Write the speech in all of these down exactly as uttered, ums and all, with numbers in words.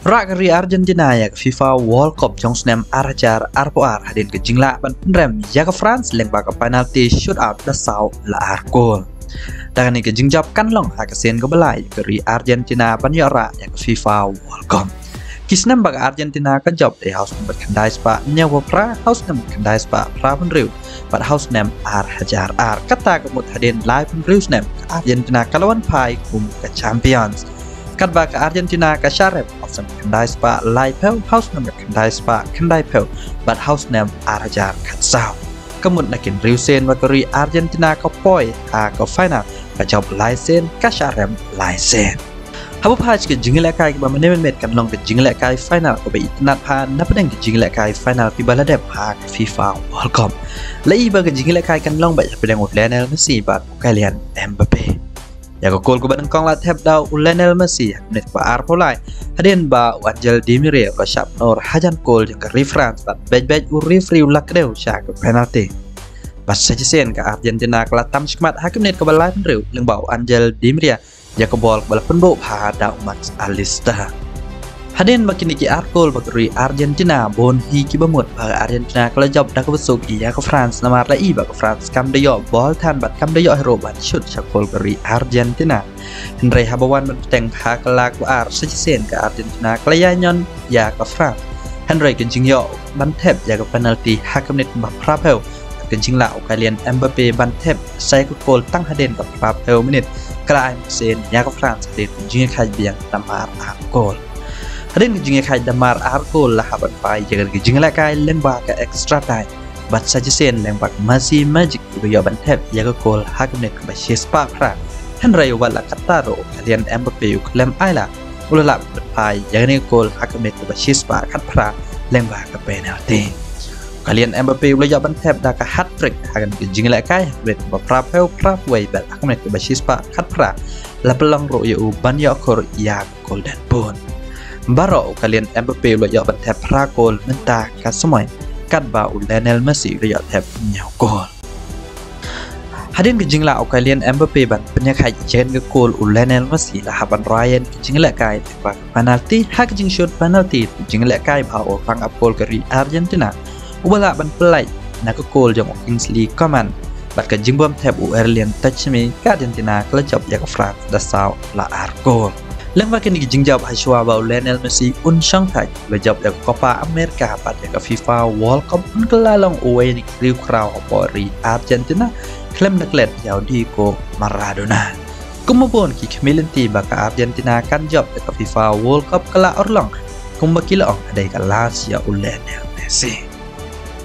Rah ka ri Argentina ïa ka FIFA World Cup jong snem ar hajar arphew ar hadien ka jinglah ban pynrem ïa ka France lyngba ka penalty shootout da saw la ar kol. Da kane ka jingjop kan long ha ka sien kaba lai ïa ka ri Argentina ban ïoh rah ïa ka FIFA World Cup. Ki snem ba ka Argentina ka jop dei ha u snem khyndai spah hynñiewphew phra, ha u snem khyndai spah phraphew hynriew bad ha u snem ar hajar ar. Kata ka mut hadien laiphew hynriew snem ka Argentina ka la wan phai kum ka champions. Katba ka Argentina ka shah rem ha u snem khyndai spah laiphew, ha u snem khyndai spah khyndaiphew bad ha u snem ar hajar khatsaw. Ka mut na ki hynriew sien ba ka ri Argentina ka poi ha ka final, ka jop lai sien, ka shah rem lai sien. Haba phai sha ka jingïalehkai kaba mynne mynmiet kan long ka jingïalehkai final kaba itynnad bha napdeng ka jingïalehkai final kiba la dep ha ka FIFA World Cup. La i ba ka jingïalehkai kan long beit hapdeng u Lionel Messi bad u Kylian Mbappe. Ïa ka kol kaba nyngkong la thep da u Lionel Messi ha ka minit kaba arphew lai hadien ba u Angel Di Maria u la shah pynur hajan kol jong ka ri France bad beit beit u referee u la kdew sha ka penalty. Bad sa shisien ka Argentina ka la tam shakhmat ha ka minit kaba laiphew hynriew lyngba u Angel Di Maria ïa ka bol kaba la pynbuh bha da u Max Allister. Hadien ba kine ki ar kol ba ka ri Argentina, bun hi kiba mut ba ka Argentina ka la jop da kaba suk ïa ka France namar la i ba ka France kam da ïoh bol than bad kam da ïoh hi ruh ban shoot sha kol ka ri Argentina. Hynrei haba wan ban bteng ha ka lak ba ar sa shisien ka Argentina ka la ïainyon ïa ka France. Hynrei ka jingïoh ban thep ïa ka penalty ha ka minit ba phraphew, ka jinglah u Kylian Mbappe ban thep sa ïa ka kol tang hadien ka phraphew minit ka la ai mynsiem ïa ka France hadien ka jingïakhaid biang da mar ar kol. Hadien ka jingïakhaid da mar ar kol la hap ban phai ïa ka jingïalehkai lyngba ka extra time. Bad sa shisien lyngba ka Messi magic u la ïoh ban thep ïa ka kol ha ka minit kaba shispah phra. Hynrei wat la katta ruh u Kylian Mbappe u khlem ai lad, u la lah ban phai ïa kane ka kol ha ka minit kaba shispah khatphra lyngba ka penalty. U Kylian Mbappe u la ïoh ban thep da ka hat-trick ha kane ka jingïalehkai ha ka minit kaba phraphew, phraphew wei bad ha ka minit kaba shispah khatphra la pynlong ruh ïa u ban ïoh khur ïa ka Golden Boot. Baroh u Kylian Mbappe u la ïoh ban thep phra kol mynta ka samoi, katba u Lionel Messi u la ïoh thep hynñiew kol. Hadien ka jinglah u Kylian Mbappe ban pynïakhaid ïa kane ka kol, u Lionel Messi la hap ban rah ïa ka jingïalehkai lyngba ka penalty ha ka jingshoot penalty, ka jingïalehkai bha u rangap kol ka ri Argentina uba lah ban pynlait na ka kol jong u Kingsley Coman. Bad ka jingbym thep u Aurelien Tchouameni, ka Argentina ka la jop ïa ka France da saw la ar kol. Lyngba kine ki jingjop, ha shuwa ba u Lionel Messi un shong thait, u la jop ïa ka Copa America bad ïa ka FIFA World Cup, un kylla long uwei na ki riewkhraw hapoh ri Argentina khlem da klet ïa u Diego Maradona. Kumba bun ki khmih lynti ba ka Argentina kan jop ïa ka FIFA World Cup ka la urlong, kumba ki la ong ka dei ka last ïa u Lionel Messi.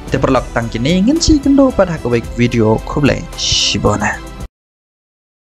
Te paralok, tang kine, ngin sa ïakynduh pat ha kawei ka video. Khublei shibun.